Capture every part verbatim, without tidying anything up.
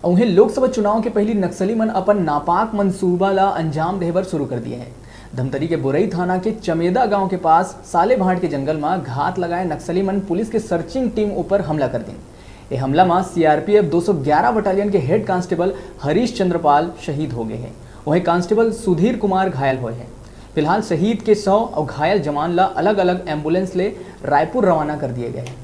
उहें, लोकसभा चुनाव के पहिली नक्सली मन अपन नापाक मंसूबा ला अंजाम देहे बर शुरू कर दिए हैं। धमतरी के बोरई थाना के चमेदा गांव के पास सालेभाट के जंगल म घात लगाए नक्सली मन पुलिस के सर्चिंग टीम ऊपर हमला कर दिन। ए हमला म सीआरपीएफ दो सौ ग्यारह बटालियन के हेड कांस्टेबल हरीश चंद्रपाल शहीद हो गए हैं। वहीं कांस्टेबल सुधीर कुमार घायल हुए हैं। फिलहाल शहीद के शव और घायल जवान ला अलग-अलग एम्बुलेंस ले रायपुर रवाना कर दिए गए हैं।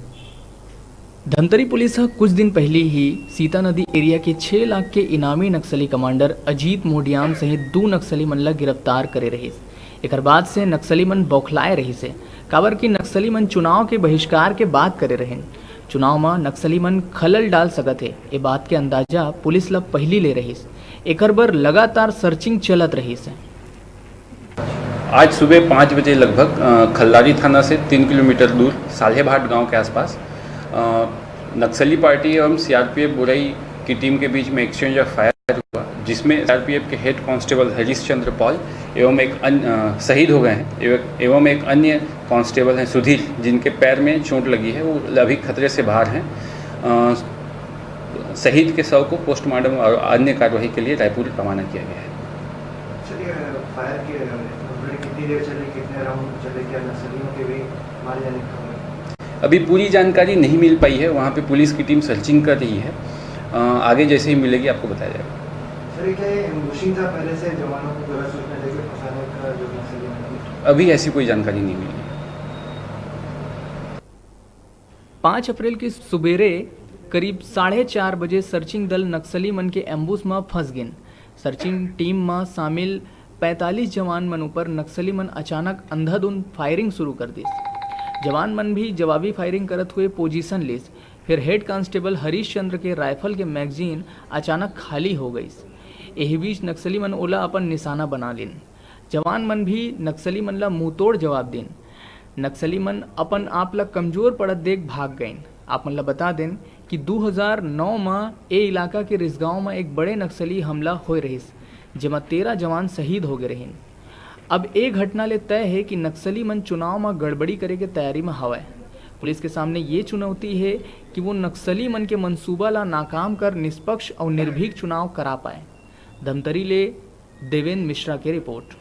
धमतरी पुलिस ह कुछ दिन पहिली ही सीता नदी एरिया के छह लाख के इनामी नक्सली कमांडर अजीत मोडियाम सहित दू नक्सली मन ल गिरफ्तार करे रहिस। एकर बाद से नक्सली मन बौखलाए रहिस हे, काबर कि नक्सली मन चुनाव के बहिष्कार के बात करे रहिन। चुनाव म नक्सली मन खलल डाल सकत हे, ए बात के अंदाजा पुलिस ल पहिली ले रहिस। एकर बर लगातार सर्चिंग चलत रहिस हे। आज सुबह पाँच बजे लगभग, अ, खल्लारी थाना से तीन किलोमीटर दूर साल्हेभाट गांव के आसपास, अ, नक्सली पार्टी एवं सीआरपीएफ बोरई की टीम के बीच में एक्सचेंज ऑफ फायर हुआ, जिसमें सीआरपीएफ के head constable Harish Chandra Paul एवं एक अन्य, अ, शहीद हो गए हैं, एवं, एवं एक अन्य कांस्टेबल हैं सुधीर, जिनके पैर में चोट लगी है, वो अभी खतरे से बाहर हैं। अ, शहीद के शव को पोस्टमार्टम और अन्य कार्रवाई के लिए रायपुर रवाना किया गया है। सर, ये फायर के ऑलरेडी कितनी देर चली, कितने राउंड चले, क्या नक्सलियों के भी मारे जाने की खबर है? अभी पूरी जानकारी नहीं मिल पाई है, वहाँ पे पुलिस की टीम सर्चिंग कर रही है। अ, आगे जैसे ही मिलेगी, आपको बताया जाएगा। सर, ये क्या ये एम्बुशिंग था, पहले से जवानों को गलत सूचना देके फंसाने का जो नक्सलियों ने? अभी ऐसी कोई जानकारी नहीं मिली है। पाँच अप्रैल के सुबेरे करीब साढ़े चार बजे सर्चिंग दल नक्सली मन के एम्बुश म फंस गिन। सर्चिंग टीम म शामिल पैंतालीस जवान मन ऊपर नक्सली मन अचानक अंधाधुंध फायरिंग शुरू कर दिस। जवान मन भी जवाबी फायरिंग करत हुए पोजीशन लिस। फिर हेड कांस्टेबल हरीश चंद्र के राइफल के मैगजीन अचानक खाली हो गइस। एही बीच नक्सली मन ओला अपन निशाना बना लिन। जवान मन भी नक्सली मन ला मुंहतोड़ जवाब दिन। नक्सली मन अपन आप ला कमजोर पड़त देख भाग गइन। आप मन ला बता देन कि दू हज़ार नौ म ए इलाका के रिसगांव म एक बड़े नक्सली हमला होए रहिस, जेमा तेरह जवान शहीद हो गए रहिन। अब ए घटना ले तय हे कि नक्सली मन चुनाव म गड़बड़ी करे के तैयारी म हवय। पुलिस के सामने ये चुनौती हे कि वो नक्सली मन के मंसूबा ला नाकाम कर निष्पक्ष अउ निर्भीक चुनाव करा पाए। धमतरी ले देवेंद्र मिश्रा के रिपोर्ट।